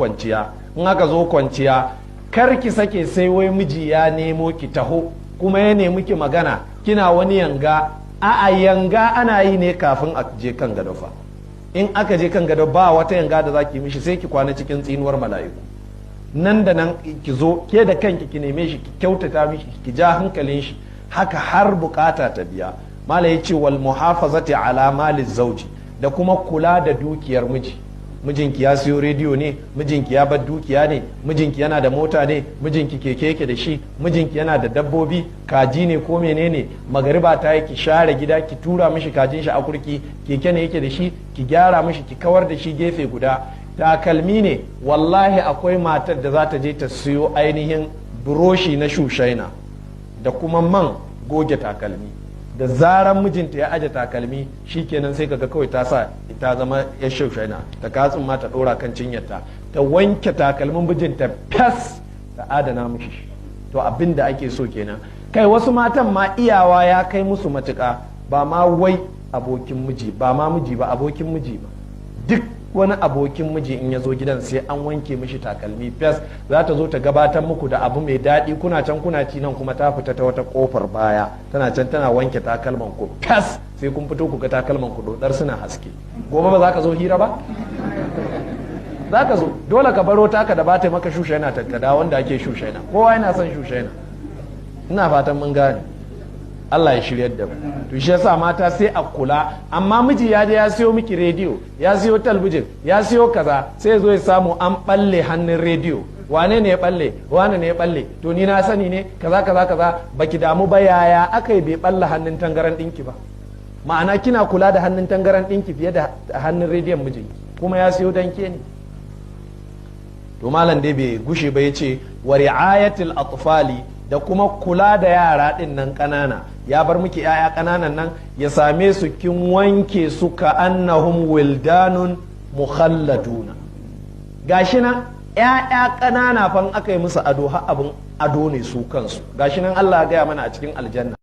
Kwanciya, in aka zo kwanciya, kar ki sake sai wai miji ya nemo ki taho kuma ya nemi ki magana, kina wani yanga. A'a, yanga ana yi ne kafin a je kan gado fa. In aka je kan gado, ba wata yanga da za ki mishi, sai ki kwana cikin tsinuwar mala'iku. Nan da nan ki zo ke da kanki ki neme shi, ki kyautata mishi, ki ja hankalin shi, haka har bukata ta biya. Malam ya ce wal muhafazati ala mali zauji, da kuma kula da dukiyar miji. Mijinki ya siyo rediyo ne, mijinki ya bar dukiya ne, mijinki yana da mota ne, mijinki keke yake da shi, mijinki yana da dabbobi, kaji ne ko menene, magariba ta yi, ki share gida, ki tura mishi kajin shi a kurki. Keke ne yake da shi, ki gyara mishi, ki kawar da shi gefe guda. Takalmi ne, wallahi akwai matar da za ta je ta siyo ainihin buroshi na shushaina da kuma man goge takalmi. Da zaran mijinta ya aje takalmi, shikenan, sai kaga kawai ta sa ta zama ya shushaina, ta katsin ma ta dora kan cinyarta, ta wanke takalmin mijinta fes, ta adana mishi. To, abin da ake so kenan. Kai, wasu matan ma iyawa ya kai musu matuƙa, ba ma wai abokin miji ba, ma miji ba, abokin miji ba, duk wani abokin miji in ya zo gidan sai an wanke mishi takalmi fes. Za ta zo ta gabatar muku da abu mai daɗi, kuna can kuna ci, nan kuma ta fita ta wata kofar baya, tana can tana wanke takalman ku fes. Sai kun fito ku ga takalman ku dodar suna haske. Gobe ba za ka zo hira ba? Za ka zo. Dole ka baro taka da ba ta maka shushaina, tattada wanda ake shushaina. Kowa yana son shushaina. Ina fatan mun gane. Allah ya shiryar da mu. To, shi yasa mata sai a kula. Amma miji ya je ya siyo miki rediyo, ya siyo talbijin, ya siyo kaza, sai zo ya samu an balle hannun rediyo. Wane ne ya balle? Wane ne ya balle? To, ni na sani ne, kaza kaza kaza. Baki damu ba, yaya aka yi bai balle hannun tangaran dinki ba? Ma'ana kina kula da hannun tangaran dinki fiye da hannun rediyon mijinki, kuma ya siyo danke ne. To, malam dai bai gushe ba, ya ce wa ri'ayatil atfali, da kuma kula da yara ɗin nan ƙanana. Ya bar miki 'ya'ya ƙananan nan, ya same su kin wanke su ka annahum wildanun mukhalladuna. Gashi nan 'ya'ya ƙanana fan aka yi musu ado, har abin ado ne su kansu. Gashi nan Allah ya gaya mana a cikin aljanna.